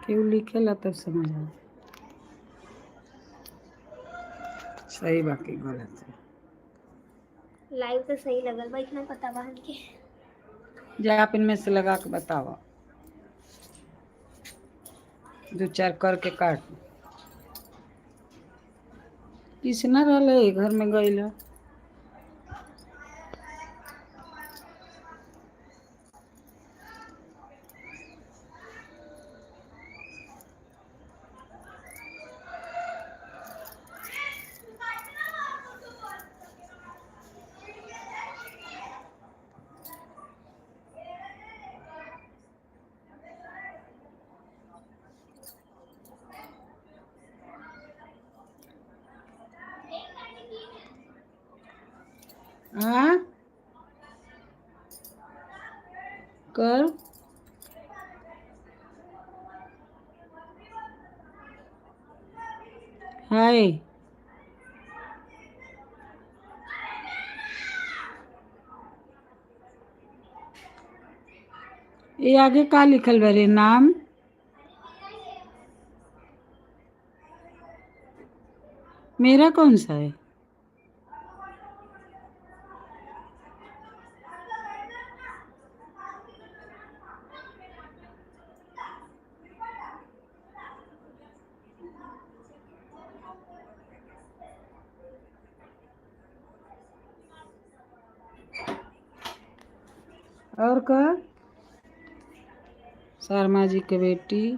केहू लिखेला तब समझ आ सही बाकी गलत है। लाइव तो सही लगल बा, इतना पता बा हमके। जा आप इनमें से लगा के बताओ, दो चार करके काट। किसना रहले घर में गइल ह। हाँ कर हाय ये आगे का लिखल बा रे नाम? मेरा कौन सा है? और का शर्मा जी के बेटी।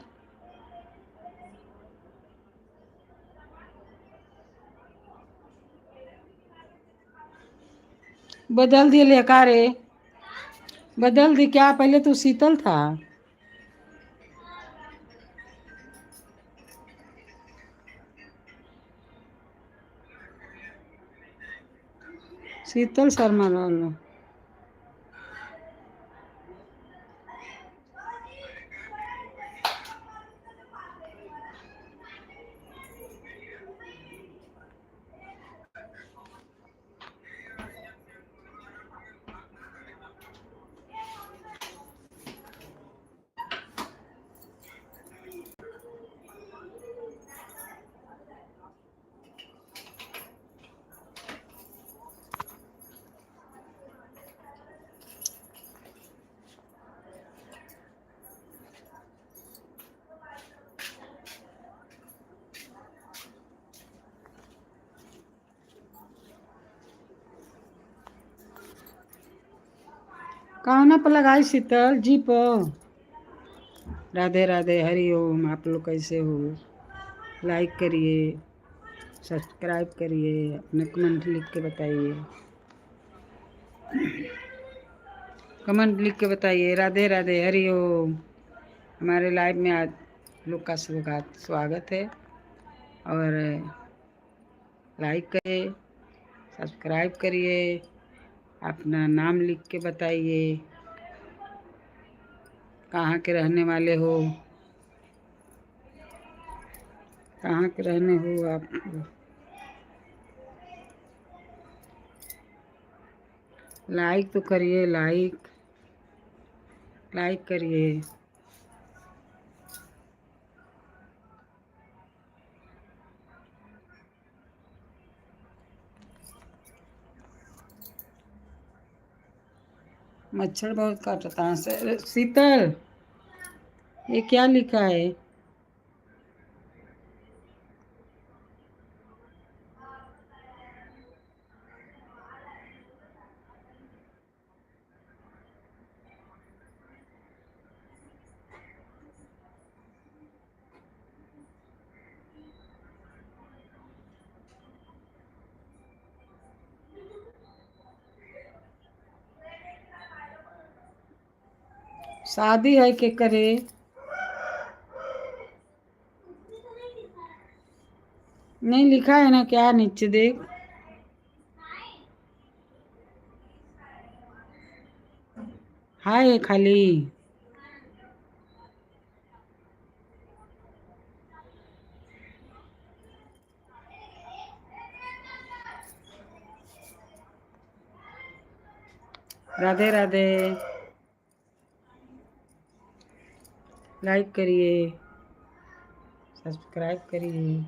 बदल दिए ले का रे? बदल दी क्या? पहले तो शीतल था। शीतल शर्मा रहल। कौना पर लगाई शीतल जी पर? राधे राधे, हरि ओम। आप लोग कैसे हो? लाइक करिए, सब्सक्राइब करिए, अपने कमेंट लिख के बताइए, कमेंट लिख के बताइए। राधे राधे, हरि ओम। हमारे लाइव में आज लोग का स्वागत स्वागत है। और लाइक करिए, सब्सक्राइब करिए, अपना नाम लिख के बताइए, कहाँ के रहने वाले हो, कहाँ के रहने हो आप। लाइक तो करिए, लाइक लाइक करिए। मच्छर बहुत काटता है। शीतल ये क्या लिखा है? शादी है के करे? नहीं लिखा है ना क्या? नीचे देख। हाय है खाली। राधे राधे। लाइक करिए। सब्सक्राइब करिए।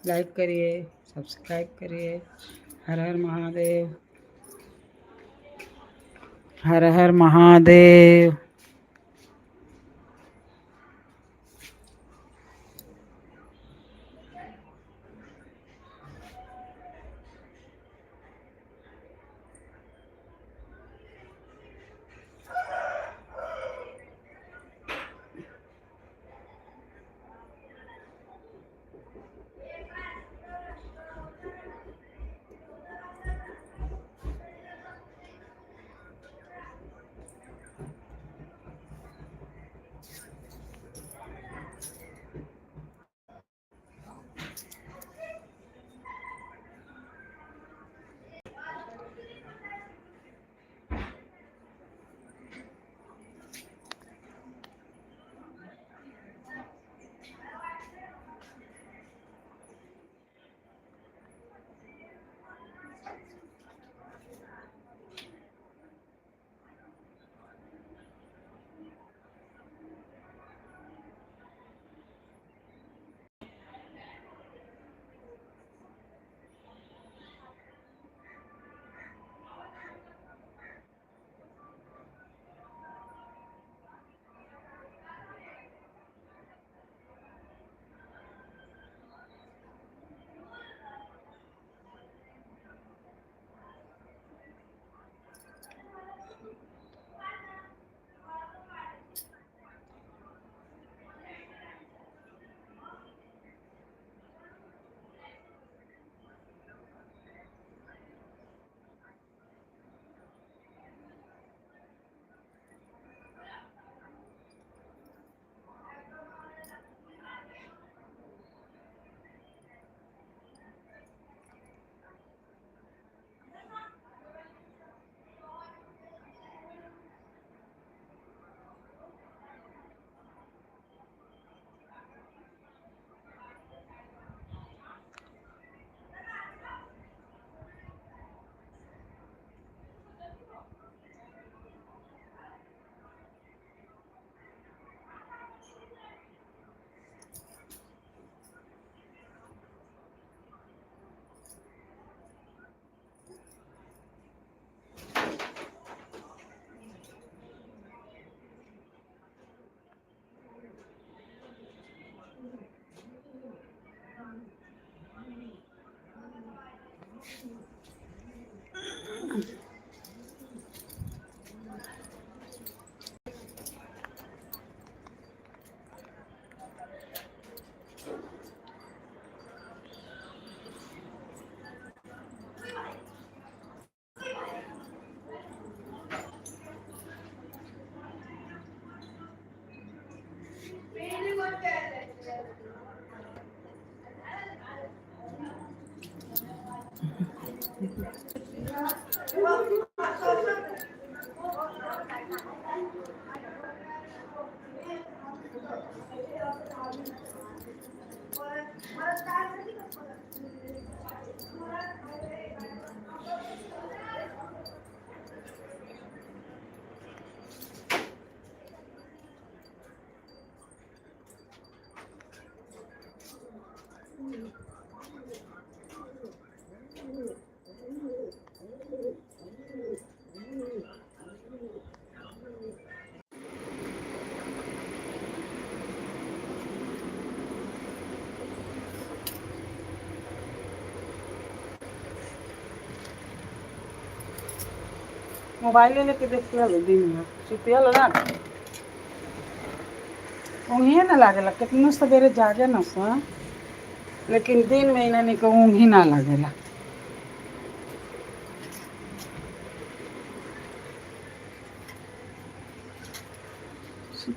लाइक करिए, सब्सक्राइब करिए। हर हर महादेव, हर हर महादेव। मोबाइल लेके देखते हलो दिन में सुतियल ना, ऊँघिए ना लागेला। कितनो सवेरे जागे ना सा, लेकिन दिन में इन्हनी के ऊँघ ही ना लागेला।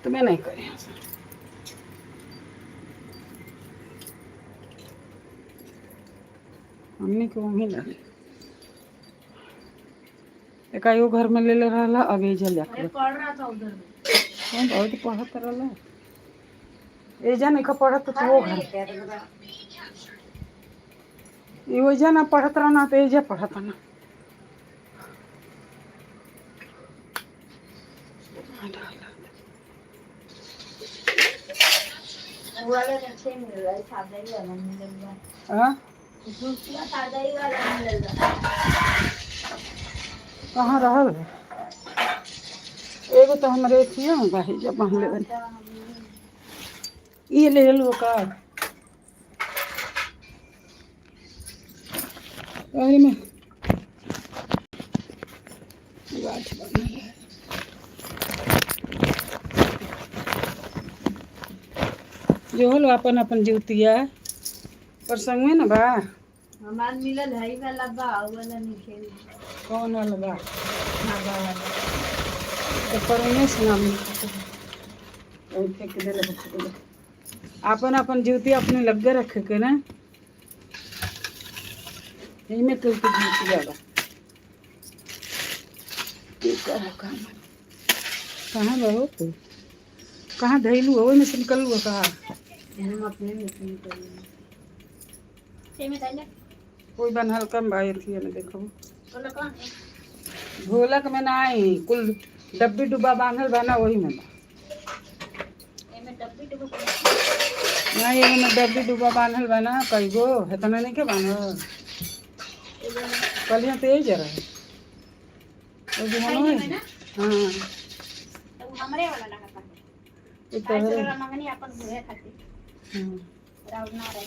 तुम्हें नहीं करे। हमने को वहीं लगे एकाएक घर में ले ले रहला, अब एजा जाके अरे पढ़ रहा था उधर में। कौन बहुत पढ़त रहला। एजा नहीं पढ़त तो वो घर ई ओइजा ना पढ़त रहना तो एजा पढ़त ना। वो वाला अच्छे मिल रहा है, सादा ही वाला मिल रहा है। हाँ। दूसरा सादा ही वाला मिल रहा है। कहाँ रहल है? एगो तो हमरे थिए भाई जब हम ले ये ले लो का अरे में गाछ बनल है। जो होल अपन अपन जुतिया पर संग में ना बा। हमार मिलल है ही वाला बा, उ वाला नहीं खेल। कौन वाला बा? धागा वाला। तो पर से ना मिल वही फेंक देले बच्चे को। अपन अपन जूती अपने लगे रखे के ना, एमे कुल के जूती बा। की करो काम कहाँ बा हो तू? कहाँ धैलू हो? ओहिमे से निकलू हो कहाँ? हम अपने में करेंगे। से में डाले। कोई बनहल कम बा अथी में देखो। बोलो कौन है? ढोलक में ना आई, कुल डब्बी डुब्बा बांधल बा ना वही में बा। एमे डब्बी डुब्बा नहीं, एगो में डब्बी डुब्बा बांधल बा ना कई गो इतना नहीं के बांधल। कलिया तो यही जरा है वो भी हम में ना? हाँ। तो उ हमरे वाला लगता है। ये तो आज है। वाला मंगनी अपन धोए खातिर। हाँ। राउर ना रहे।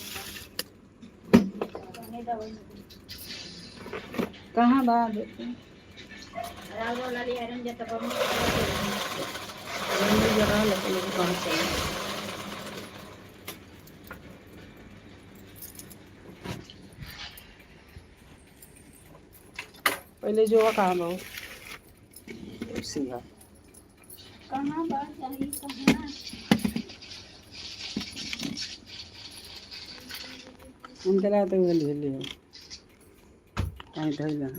नहीं दवाई नहीं। कहाँ बा देखो। राउर वाला ले आयरन जत बम। जल्दी जरा लगे लोग कहाँ चले। पहले जो है कहाँ बा सीधा। कहाँ बा जाई कहाँ? उनके ला तो ले ले कहीं धइल हाँ।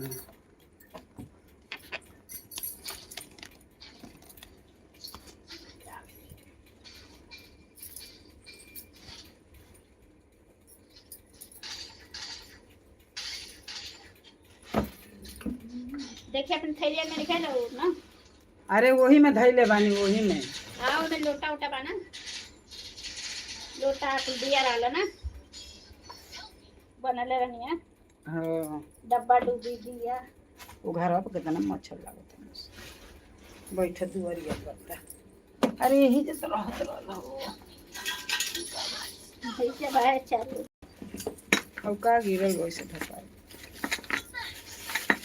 देखिए अपन थैलिया में लिखा लो ना। अरे वही में धइले बानी वही में। हाँ उसमें लोटा उटा बा ना, लोटा कुल दिया रहल ना, बनले रहनी है। हाँ। डब्बा डुब्बी दिया। वो घर पर कितना मच्छर लागत है बैठे दुआरिया पर। अरे यही जे तो रहत रहल हो। ऐसे बाहर चालू। अब का गिरल वैसे धपाई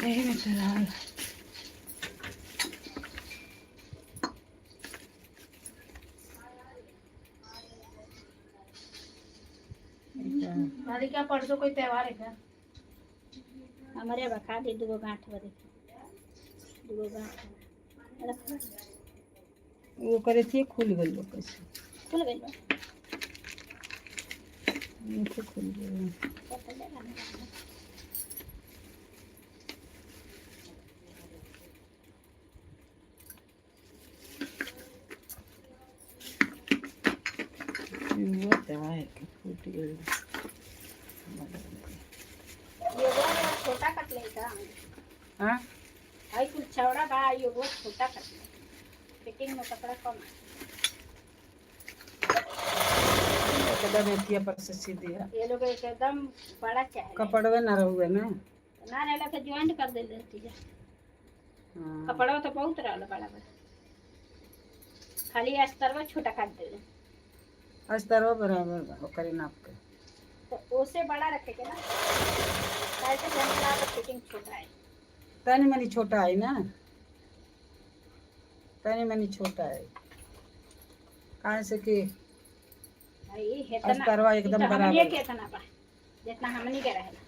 यही में तो रहल। भाभी क्या परसों कोई त्योहार है क्या? हमारे बखा दे दूगो गांठ बदे, दूगो गांठ रख। वो करे थी खुल गई वो कैसे? खुल गइल बा। नीचे खुल गई। पता लगा ना। ये तो है कि फूट गई। ये वो छोटा कट ले का। हाँ। आई कुल चौड़ा बा, ये वो छोटा कट ले, फिटिंग में कपड़ा कम है। एकदम एथिया पर से सीधी है। ये लोग एकदम बड़ा चाहे। कपड़वे ना रहुए ना। ना रहला के ज्वाइंट कर दे देती है। हाँ। कपड़ा तो बहुत रहला बड़ा बड़ा, खाली अस्तरवा छोटा काट दे। अस्तरवा बराबर बा ओकरे नाप के। तो ओसे बड़ा रखे के ना, कैसे जनता तो फिटिंग छोटा है। तनी मनी छोटा है ना, तनी मनी छोटा है काहे से कि भाई हेतना अस्तरवा एकदम ई तो हमनिए बराबर। के इतना बा जितना हमनी के रहेला।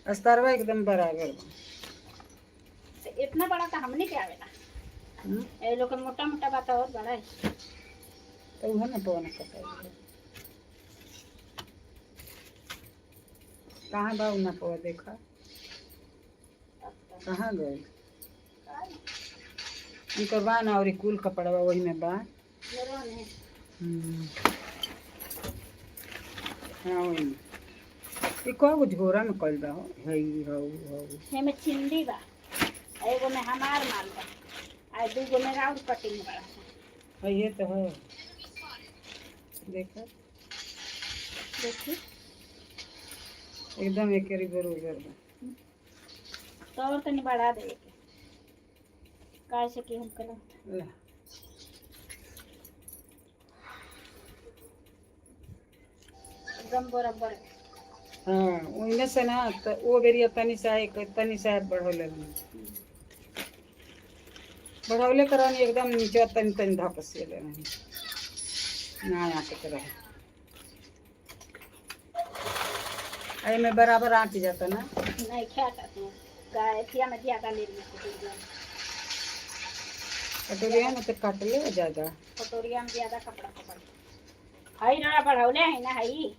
अस्तरवा एकदम बराबर बा। तो इतना बड़ा तो हमनी के आवेला। हम्म? ये लोग के मोटा मोटा बात और बड़ा है। तो उहे ना पवन कटाई कहाँ बा उ नपवा देखा कहाँ गए उनकर बा ना और कुल कपड़वा वही में बा। हम्म। हाँ वही में ई कौ गो झोरा में कइल बा हो हई हऊ हऊ। एमे चिंदी बा, एगो में हमार माल बा आ दूगो में राउर कटिंग बा। हइये तो है देखा। देखी एकदम एक बरोबर बा। तो और तनी बढ़ा दे के काहे से कि हम कल ला। एकदम बराबर। हाँ ओइमे से ना तो वो बेरिया तनी सा एक तनी सा बढ़ौले रहनी बढ़ौले के रहनी एकदम नीचे तनी तनी धपसिले रहनी ना आँटत रहे। एमे बराबर आँट जाता ना। नहीं क्या तू गाय थिया में ज्यादा ले ली कटोरिया में। कटोरिया में तो काटले ज्यादा। कटोरिया में ज्यादा कपड़ा पकड़ हई रहा बढ़ौले है ना हई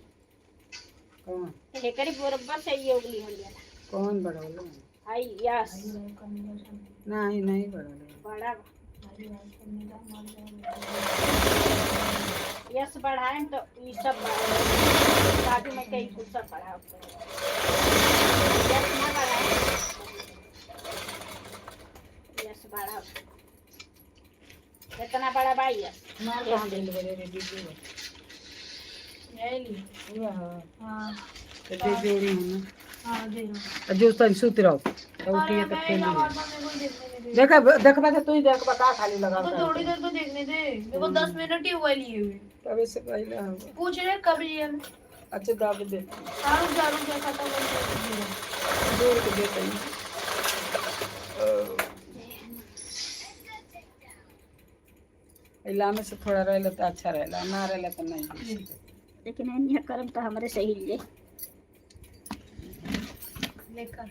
कौन एकरी बराबर से ये उगली हो जाला। कौन बढ़ौले? हई यस नहीं नहीं बढ़ौले। बड़ा बा। यस बढ़ाए तो ये सब बढ़ाए बाजू में कहीं कुछ सब बढ़ाओ। यस ना बढ़ाए यस बढ़ाओ इतना बड़ा भाई यस। मार कहाँ गइल बड़े रे दीदी? ले हुआ है। हाँ। तो दे जोड़ी हूँ ना। हाँ दे दो। जो तन सुत रहो तो उठिए अरे तो मैं खेली। नॉर्मल मेरे को देखने नहीं दे। देखा देखबा तो तू ही देखबा का खाली लगा। तो थोड़ी देर तो देखने दे मेरे को, 10 मिनट ही हुआ लिए हुए। तबे से पहले होगा। पूछ रहे कब लिया। अच्छा दाब दे। हाँ रुक जा खत्म हो गया। जोड़ के दे तनी। इलामे से थोड़ा रहेला तो अच्छा रहेला, ना रहेला तो नहीं। लेकिन एनिया करम तो हमरे से हिल जाए। लेकर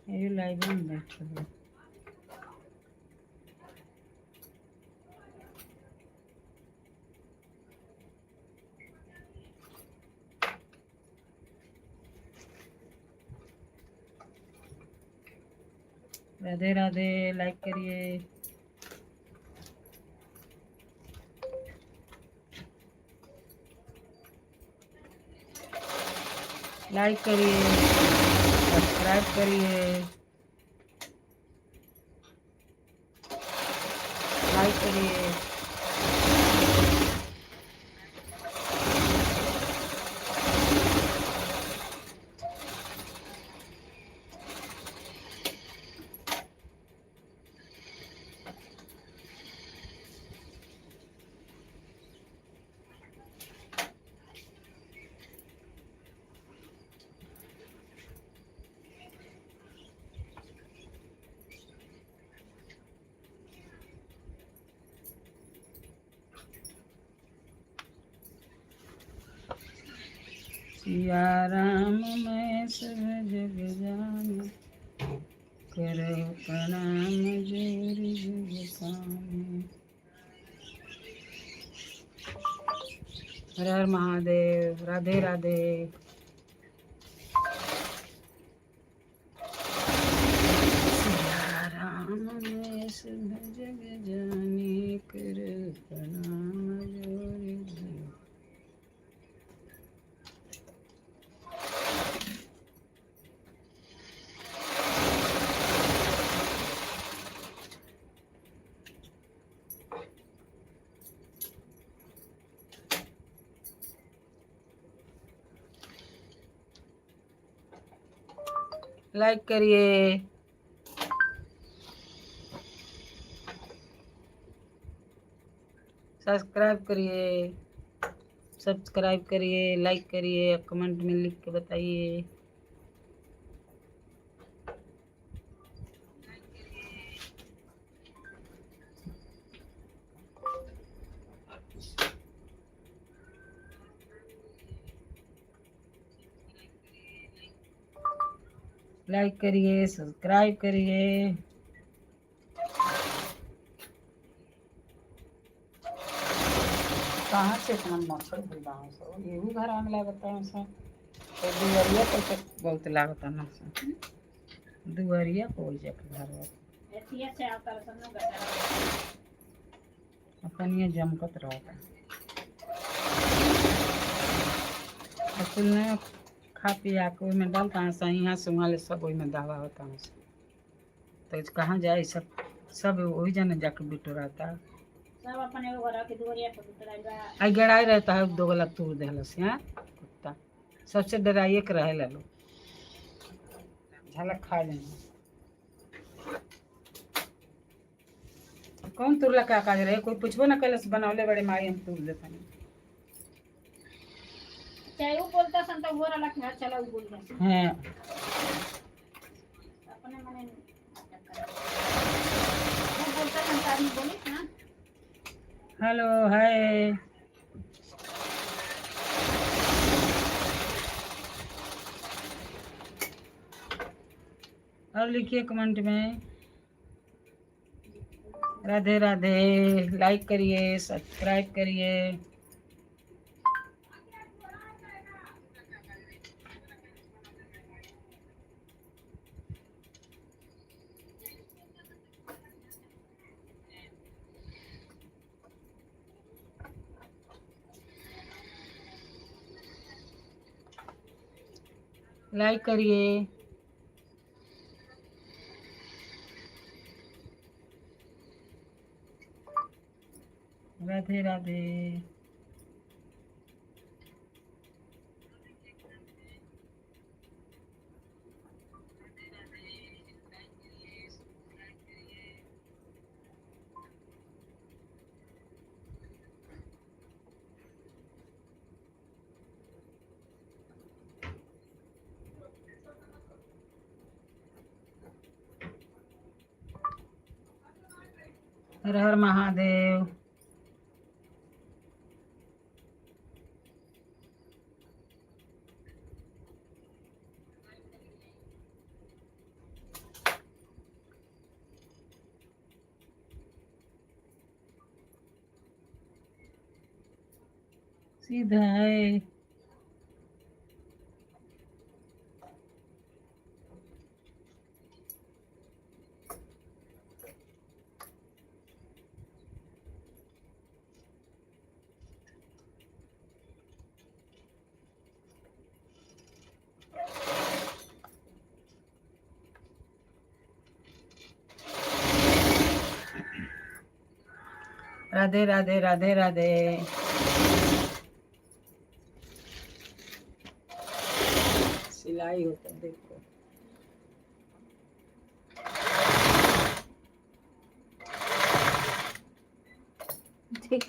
ये लाइव में बैठल बा। राधे राधे लाइक करिए। लाइक करिए, सब्सक्राइब करिए, लाइक करिए। सिया राम मैं सब जग जान करो प्रणाम जोर जुग कामे। हर हर महादेव। राधे राधे। सिया राम मैं सब जग जाने करो प्रणाम जोर जुग। लाइक करिए, सब्सक्राइब करिए, सब्सक्राइब करिए, लाइक करिए, कमेंट में लिख के बताइए। लाइक करिए, सब्सक्राइब करिए। कहाँ से इतना मच्छर भइल बा सब? एहू घर में लागता सब, तो दुआरिया पर तो बहुत लागता ना सब। दुआरिया पर ओइजा के घर बा। एथिया से आता रसन ना गड्ढा। अपनिए जमकत रहता। आ कुल न खा पिया के ओहिमे डालता है सही, यहाँ से वहाँ ले सब ओहिमे दावा होता है। तो कहाँ जाए सब, सब वही जाने जाके बिटोराता। सब अपन एगो घर के दुआरिया पर उतराइल बा। आई गड़ाई रहता है, दोगला तूर देहलस यहाँ कुत्ता। सबसे डराइए के रहे लो, झलक खा जाए। कौन तुरला का काज रहे, कोई पूछबो ना कैलस, बनौले बड़े माई हम तुर देता नहीं। चाहे वो बोलता सन तो वो रला कि हाँ चला वो बोल रहा। हाँ। अपने मने नाटक करे। वो बोलता सन तो आदमी बोली ना। हेलो हाय, और लिखिए कमेंट में राधे राधे। लाइक करिए, सब्सक्राइब करिए। लाइक करिए। राधे राधे। हर हर महादेव। सीधा है। राधे राधे राधे राधे। सिलाई होता देखो। ठीक।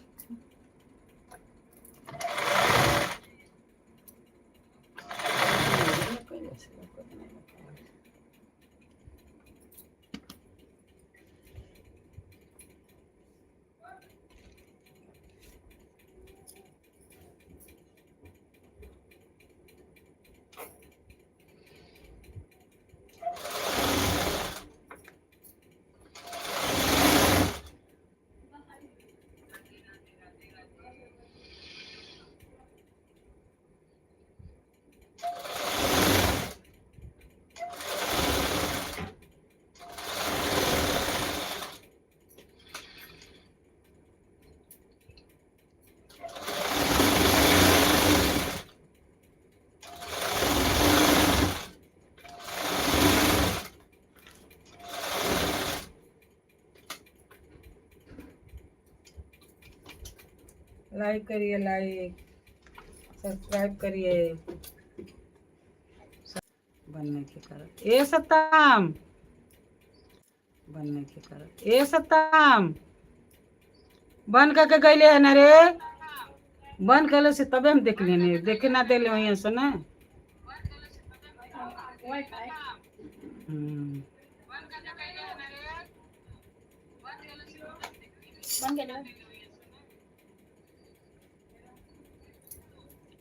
लाइक करिए, लाइक सब्सक्राइब करिए। बनने के कारण ए सत्ताम, बनने के कारण ए सत्ताम बंद करके गईले है ना रे, बंद कैले से तबे हम देख लेने, देखे ना देले वहीं से ना। वाईफाई। हम्म। बन गया।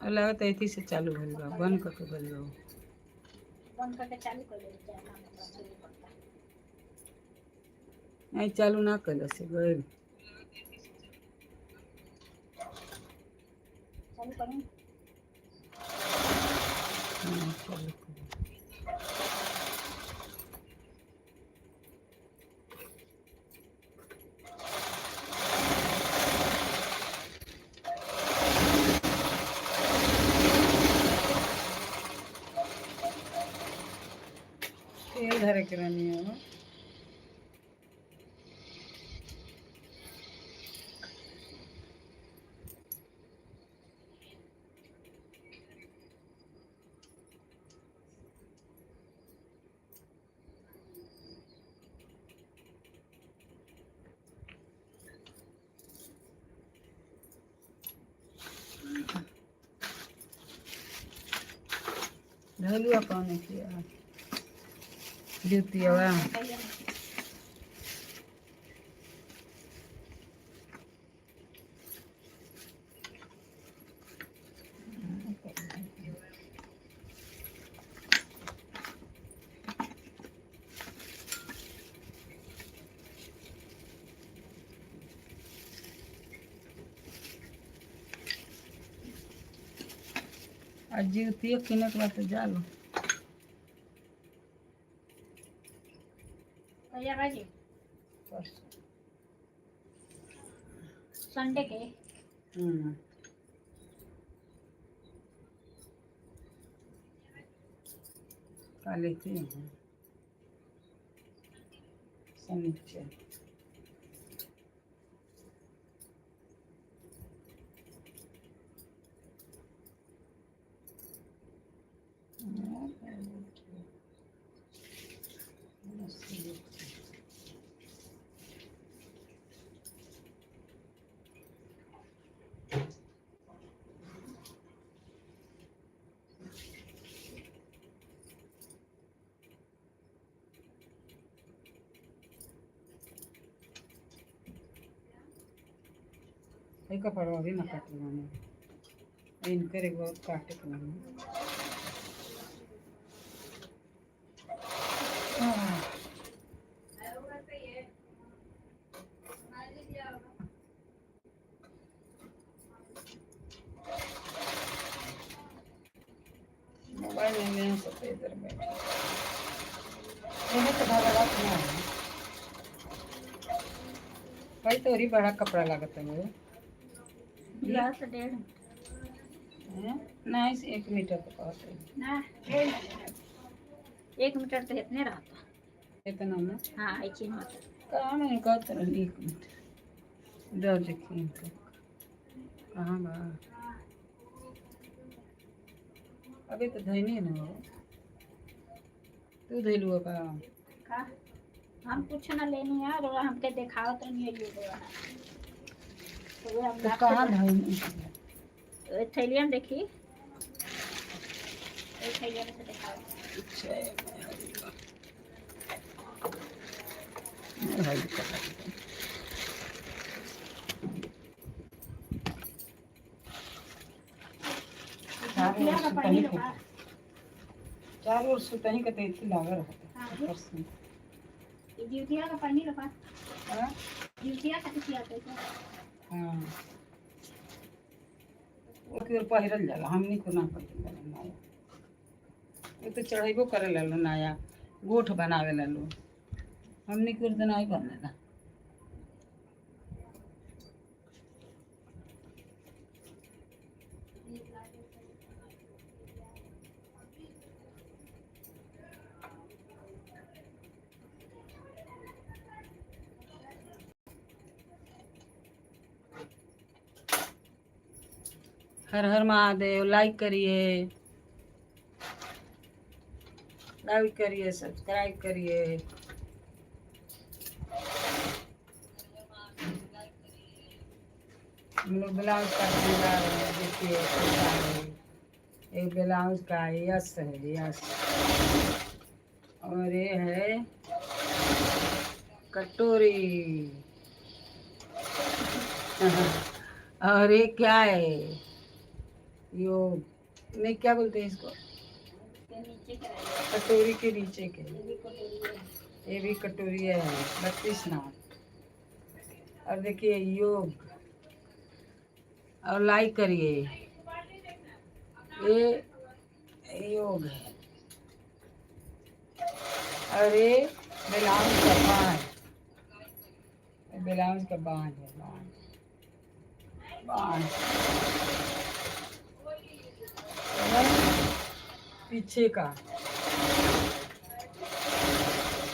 और लगता है एथी से चालू भइल बा, बंद करके गइल बा। बंद करके चालू कर दे चाहे काम चले पड़ता। नहीं चालू ना कर से गए। चालू करूँ? हाँ, चालू करो। तेल धरे के रहनी है। धलुआ कौन किया जूती हवा। आ जूतियो किने के बाद तो जालो। भैया भाजी। परसों। संडे के। हम्म। का लेते हैं शनिचर। एक कपड़ा भी ना काटे मैंने इनकर एक बहुत काटे के मैंने। मोबाइल में मैं सब इधर बैठे ये तो भागा बात ना है भाई तोरी बड़ा कपड़ा लागत है वो। से 1.5। हैं? नहीं से 1 मीटर तो कहते हैं। ना, 1.5 मीटर, 1 मीटर तो इतने रहता। इतना ना? हाँ, ऐसी होता। कहाँ मैंने कहते रहे 1 मीटर इधर देखिए इनका कहाँ बा। अभी तो धैनी ना हो तू धैलू का। का हम कुछ ना लेनी है और हमके दिखाओ तो नहीं है ये दो तो वो हम तो कहाँ धैनी? थैलिया में देखी, एक थैलिया में से दिखाओ। अच्छा, नहीं भाई, दिक्कत है। चारों ओर का सुतही पानी के लगा। चारों ओर सुतही के तो इतनी लागल रहता हाँ। ऊपर से। ये जिउतिया का पानी लगा। हाँ? जिउतिया का किसी आते हैं। हाँ, वो केवल पहिरल जाला, हमनी को ना पहिरल जाला नया। वो तो चढ़ैबो करे ला लो, नया गोठ बनावे ला लो। हमनी के तो नहीं बनेला। हर हर महादेव। लाइक करिए, लाइक करिए, सब्सक्राइब करिए। हम लोग ब्लाउज का सिला रहे हैं, देखिए कैसा है। एक ब्लाउज का यस है, यस। और ये है कटोरी और ये क्या है? यो नहीं, क्या बोलते हैं इसको? ये नीचे के रहे। कटोरी के नीचे के। ये भी कटोरी है। ये भी कटोरी है, 32 नाप। और देखिए योग, और लाइक करिए। ये योग है। और ये ब्लाउज का बांध, ये ब्लाउज का बांध है, बांध बांध। और पीछे का,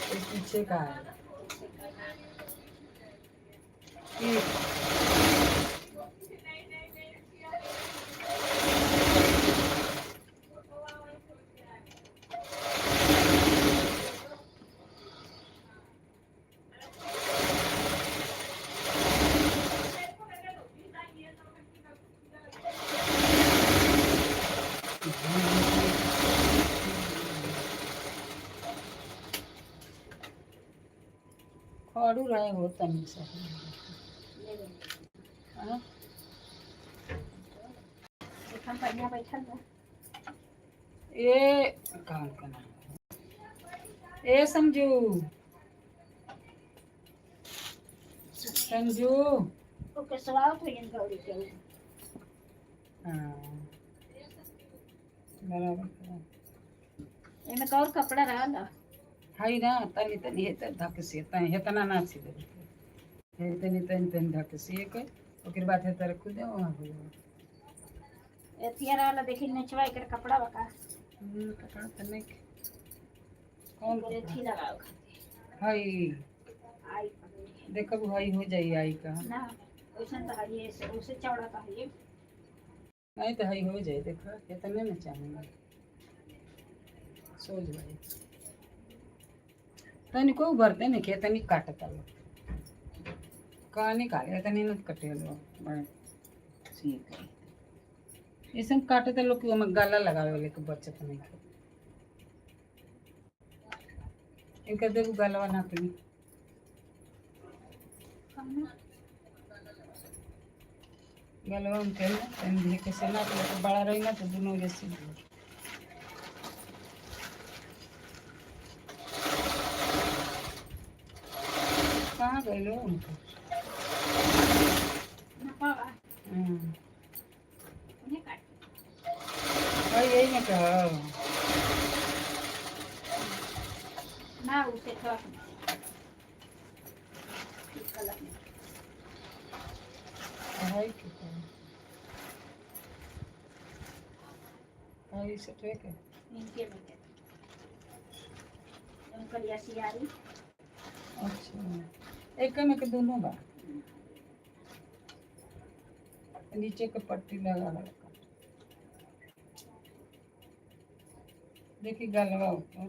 ये पीछे का है। ये खड़ू रहे हो तनी सा। ले लो। हाँ? देखम बढ़िया बैठल बा। ये कौन का नाम है? ए संजू, संजू। ओके सवाल तो इन गौरी के। हाँ बराबर करा। एमे कौन कपड़ा रहल? है ना, तनी तनी हेते धक से तनी हेतना ना सी दे, हे तनी तनी तनी धक से के ओकर बाद हेते रख दे वहां हो जाए। एथिया रहल, देखी नचवा एकर कपड़ा बका। कपड़ा त नहीं, कौन एकर एथी कपड़ा? लगाओ खातिर। हई। आई पकड़। देखब हई हो जाई आई का। ना, ओइसन तो हई से उसे चौड़ा तो हई। नहीं तो हई हो जाए, देखो इतने ना चाहिए, सोच भाई तनी को भरते नहीं के तनी काटता लो का निकाले तनी न कटे लो बड़े ठीक है। ऐसे काटे लोग कि ओमे गाला लगावे वाले के बचत नहीं के। इनका देखो गलवा ना पी। कम ना। गलवा उनके ना तनी धीरे से ना तो बड़ा रही ना तो दोनों जैसे। कहाँ गए लोग उनको? ना पावा। हम्म। उन्हें काट। भाई यही ना कहो। ना, उसे थोड़ा ठीक कलर में। है कि कहो भाई से ठीक है। इनके में के कलिया सियारी। अच्छा, एक में के दोनों बा, नीचे के पट्टी लगा लगा देखी गलवा ऊपर।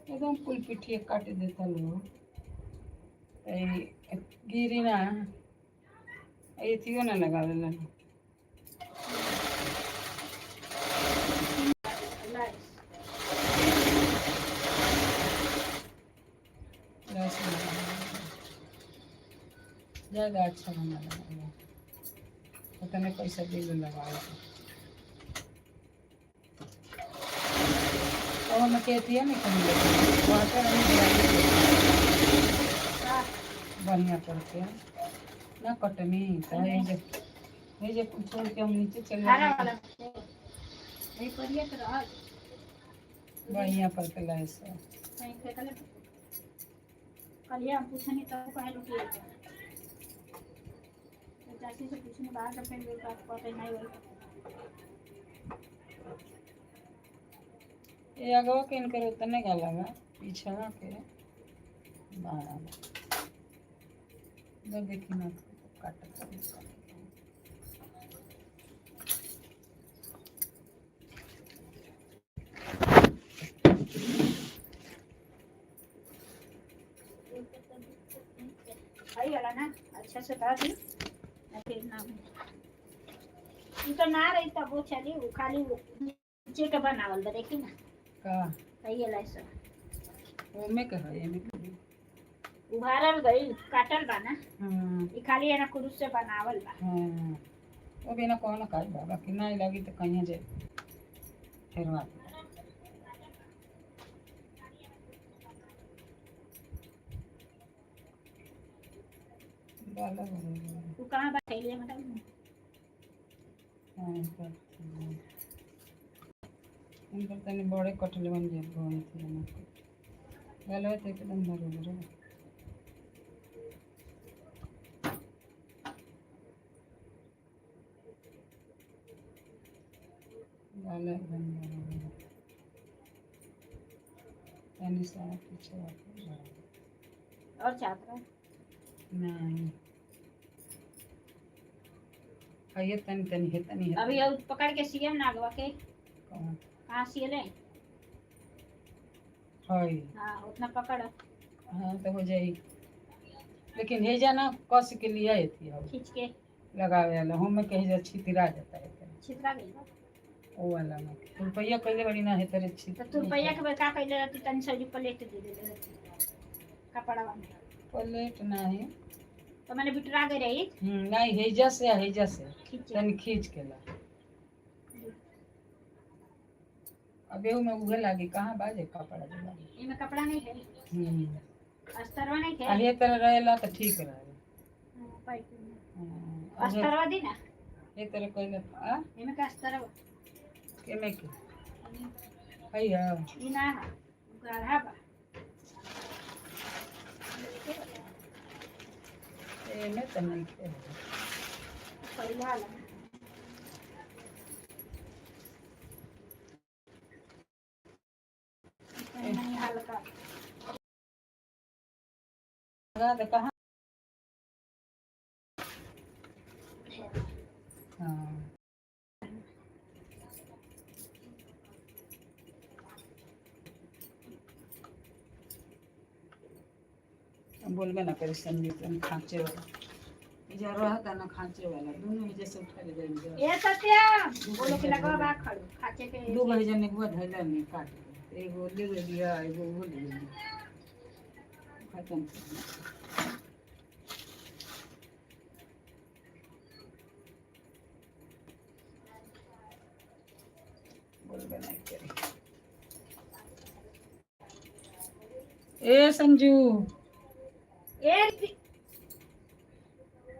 एकदम कुल पिठिया काट देता लोग, गिरी ना, एथियो ना लगावेला। लाइस। लहसुन लगावेला। ज्यादा अच्छा बना लगावेला, उतने पैसा बिल लगावे और हम कहती है ना कहीं वहाँ पर हम बढ़िया करके ना कटनी तो ये जे कुछ छोड़ के हम नीचे चले हरा जाए। वाला नहीं परिया तो रह। बढ़िया पर के लहसुन। कहीं फेंकले कलिया, हम पूछनी तो कहे लुटी तो चाची से पूछनी बाहर का, फिर वो बात कहते नहीं वही। ये अगवा के इनकर उतने गाला बा, पीछवा के बाड़ा बा। इधर देखी ना काट। हई वाला ना अच्छा से बता दी ना, फिर ना ई तो ना रही तब वो चली, वो खाली वो नीचे के बनावल बा, देखी ना। का? हई वाला ऐसा। ओमे के है, एमे के भी। उभारल गई, काटल बा ना। हाँ। ई खाली है ना कुरुस से बनावल बा। हाँ, वो बिना कौन काई बा, बाकी नहीं लगी तो कहीं जे फेरवा दे। डाला बरोबर। उ कहाँ बा थैली मतलब? हाँ, उनकर तनी बड़े कटले बन जे गई थी ना, डाला तो एकदम बरोबर है। डाला एकदम बरोबर है। तनी सा पीछे वापस। और चाहत रहा? नहीं, ये तनी तनी है, तनी है। अभी और पकड़ के सीएम नागवा के। कौन? कहाँ सियले? हाय। हाँ, उतना पकड़। हाँ, तो हो जाई, लेकिन हे जाना कस के लिए थी हम। खींच के। लगावे वाला हम में कहीं जा छितरा जाता है। छितरा गई बा। ओ वाला में रुपया कइले बड़ी ना है तेरे छित। तो तू रुपया के का कइले रहती? तनी सौ प्लेट दे देले रहती कपड़वा में। प्लेट नहीं। तो मैंने बिटरा गई रही। नहीं, हेजा से, हेजा से। खींच। तनी खींच के ला। अब एहू में उहे लागी, कहाँ बाजे कपड़ा जे लागी। इमे कपड़ा नहीं है। अस्तरवा नहीं आ है। हे तरह रहेला तो ठीक रहे। हाँ, पाइप में। अब अस्तरवा दी ना। हे तरह कइले आ। इमे का अस्तरवा? केमे के है है? ई ना है, गाढ़ा बा। एमे तो नहीं खे। पहिला वाला। इसमें नहीं, हल्का। लगा दे कहाँ? हाँ, बोलबे ना करी संगीत हम खांचे वाला इजा रहता ना, खांचे वाला दोनों ही जैसे उठा ले जाएंगे। ए सत्यम, बोलो कि लगवा बा खड़ो खाचे के। दू गो जने गुआ धैला में काट के, एगो ले ले लिया, एगो वो ले लिया, खत्म कर दिया। बोलबे नहीं करी। ए संजू। ए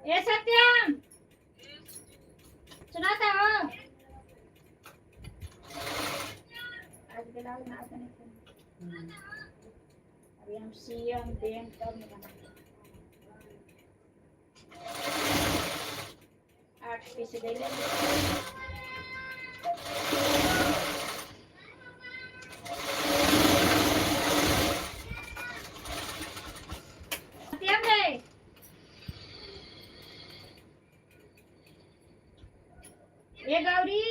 ए सत्यम, सुनाता हो? आज बिलाल ना बने थे। अभी हम सीएम दें तब न बनाएंगे। 8 पीस ले लेंगे। सत्यम रे, ए गौरी।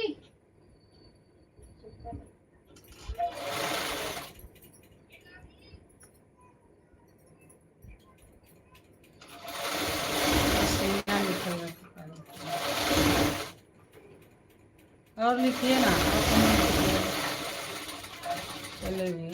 सीना लिखा हुआ है। और लिखिए ना, और कमेंट लिखिए। चले भी।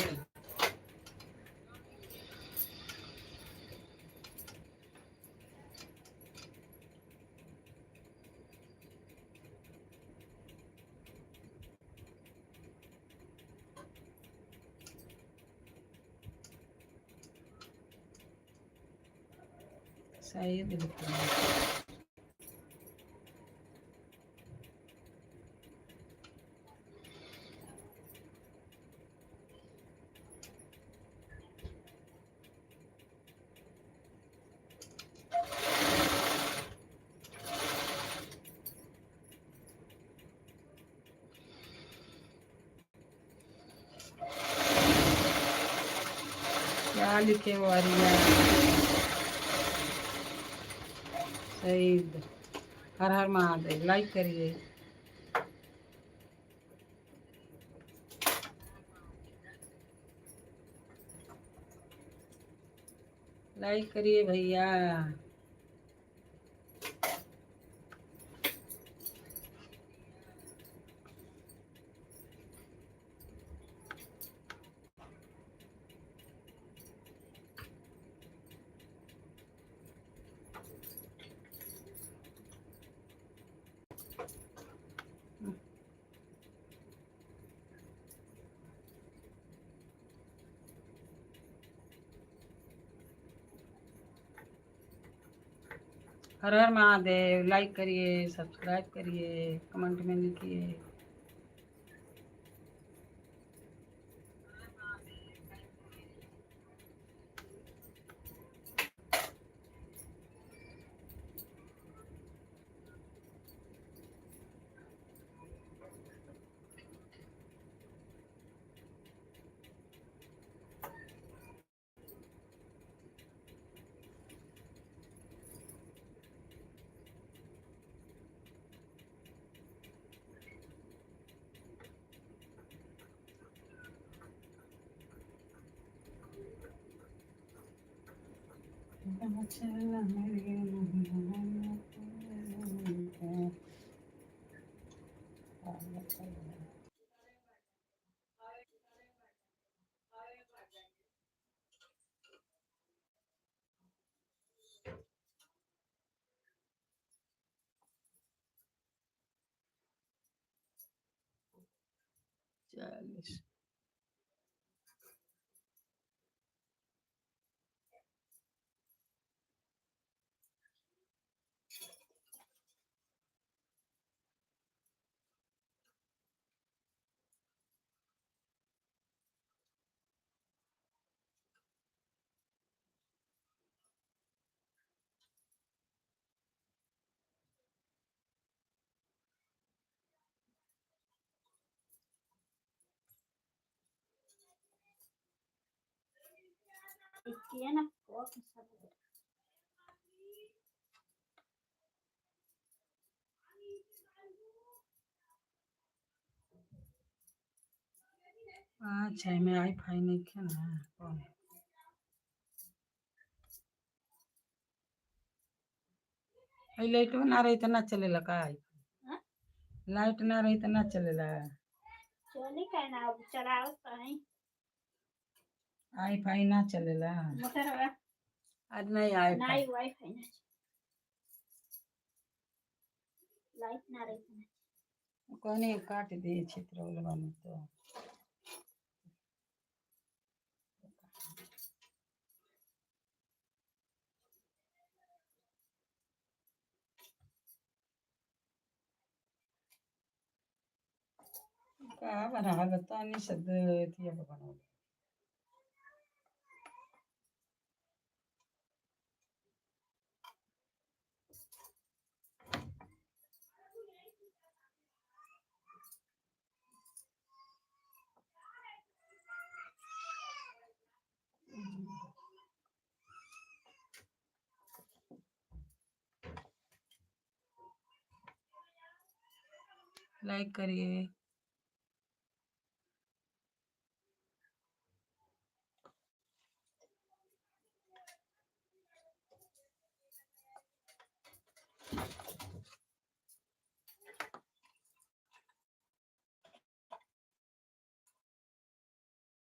शायद लिखा है। क्या लिखे वो अरिया शहीद? हर हर महादेव। लाइक करिए। लाइक करिए भैया। हर हर महादेव। लाइक करिए, सब्सक्राइब करिए, कमेंट में लिखिए। 40। इसकी है ना बहुत सब। अच्छा, एमे आई फाई नइखे ना कौन? हई लाइटवा ना रही त ना चलेला का? हाँ? लाइट ना रही त ना चलेला? चली का ना, अब चलाओ तो है। आई फाई ना चलेला? मोटर वाला। आज नहीं आई ना फाई। ही वाईफाई ना, लाइट ना रही ना। कहनी काट दे क्षेत्र वाला बानी तो का बनावल तनी से अथिया पे बनावल। लाइक करिए।